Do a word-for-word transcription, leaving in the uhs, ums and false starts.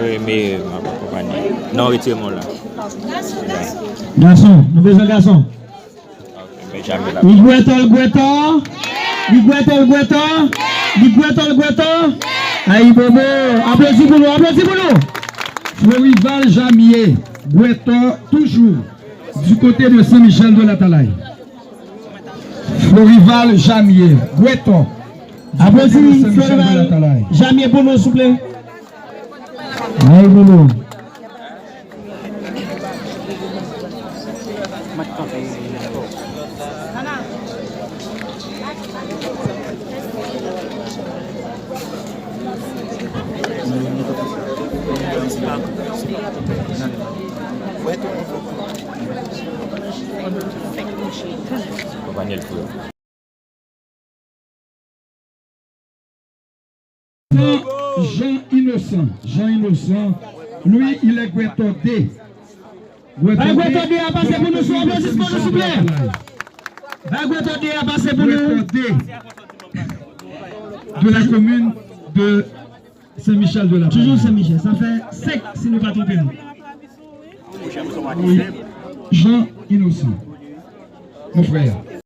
Wi, men m ap akonpanye. Non, retire mo la. Gason, nou bezwen gason. Li gwètò, li gwètò. Li gwètò, li gwètò. Li gwètò, li gwètò. Ayibobo, aplodi pou nou, aplodi pou nou. Florival Jamie, gwètò toujou, du côté de Saint-Michel de l'Atalay. Florival Jamie, gwètò. Aplodi Florival Jamie pou nou, souple. Ayibobo. Jean Innocent, Jean Innocent, lui, il est gwètò de. Bay gwètò de a pase pou nou, sou aplodisman nou, souple. Bay gwètò de a pase pou nou. Gwètò de de la commune de Saint-Michel de l'Atalay. Toujours Saint-Michel, sa fè senk si nou pa twonpe nou. Oui. Jean Innocent, mon frère.